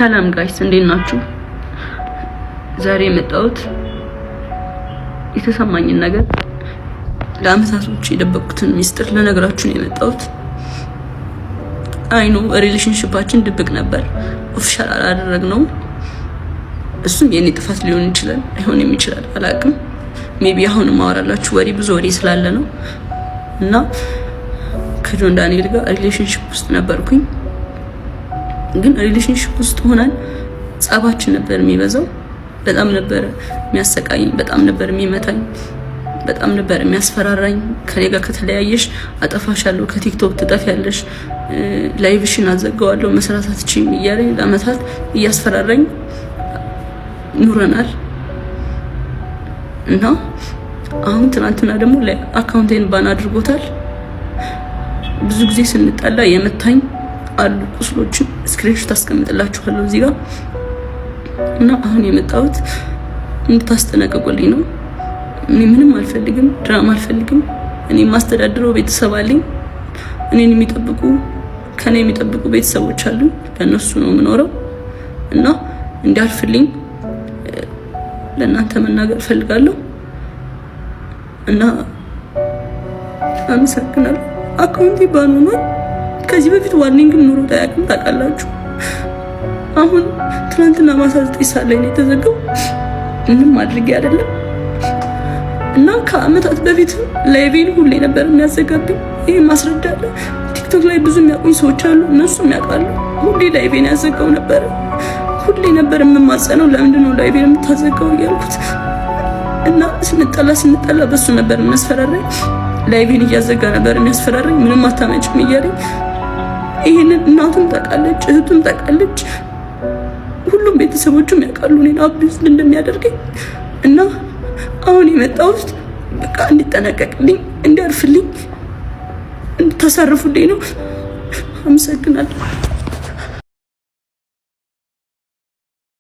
ሰላም guys፣ እንዴት ናችሁ? ዛሬ የመጣሁት የተሰማኝን ነገር፣ ለአመታቶች የደበቅኩትን ሚስጥር ልነግራችሁ ነው የመጣሁት። I know relationship ኣችን ድብቅ ነበር፣ official አላደረግነውም። እሱም የኔ ጥፋት ሊሆን ይችላል፣ አይሆንም ይችላል፣ አላውቅም። Maybe አሁን ማወራላችሁ ወሬ ብዙ ወሬ ስላለ ነው። እና ከጆን ዳንኤል ጋር relationship ውስጥ ነበርኩኝ። ግን relationship ውስጥ ሆነን ጸባችን ነበር የሚበዛው። በጣም ነበር የሚያሰቃይኝ፣ በጣም ነበር የሚመታኝ፣ በጣም ነበር የሚያስፈራራኝ። ከኔ ጋር ከተለያየሽ አጠፋሻለሁ፣ ከቲክቶክ ትጠፊያለሽ፣ live ሽን አዘጋዋለሁ፣ መስራት አትችይም እያለኝ ለአመታት እያስፈራራኝ ኑረናል። እና አሁን ትናንትና ደግሞ account ኤን ban አድርጎታል። ብዙ ጊዜ ስንጣላ የመታኝ አሉ ቁስሎችን፣ screenshot አስቀምጥላችኋለሁ እዚህ ጋር። እና አሁን የመጣሁት እንድታስጠነቅቁልኝ ነው። እኔ ምንም አልፈልግም፣ ድራማ አልፈልግም። እኔ የማስተዳድረው ቤተሰብ አለኝ። እኔን የሚጠብቁ፣ ከኔ የሚጠብቁ ቤተሰቦች አሉ። ለእነሱ ነው የምኖረው እና እንዲያልፍልኝ ለእናንተ መናገር እፈልጋለሁ እና አመሰግናለሁ። Account ኤ ban ሆኗል። ከዚህ በፊት warning ም ኑሮት አያውቅም፣ ታውቃላችሁ። አሁን ትናንትና ማታ 9 ሰዓት ላይ ነው የተዘጋው። ምንም አድርጌ አይደለም። እና ከአመታት በፊት live ኤን ሁሌ ነበር የሚያዘጋብኝ። ይህ ማስረጃ አለ። ቲክቶክ ላይ ብዙ የሚያውቁኝ ሰዎች አሉ፣ እነሱም ያውቃሉ። ሁሌ live ኤን ያዘጋው ነበር። ሁሌ ነበር የምማጸነው፣ ለምንድን ነው live ኤን የምታዘጋው እያልኩት። እና ስንጣላ ስንጣላ በሱ ነበር የሚያስፈራራኝ። Live ኤን እያዘጋ ነበር የሚያስፈራራኝ። ምንም አታመጭም እያለኝ። ይህንን እናቱም ታውቃለች፣ እህቱም ታውቃለች፣ ሁሉም ቤተሰቦቹም ያውቃሉ እኔን abuse እንደሚያደርገኝ። እና አሁን የመጣሁት በቃ እንዲጠነቀቅልኝ፣ እንዲያርፍልኝ፣ እንድታሳርፉልኝ ነው። አመሰግናለሁ።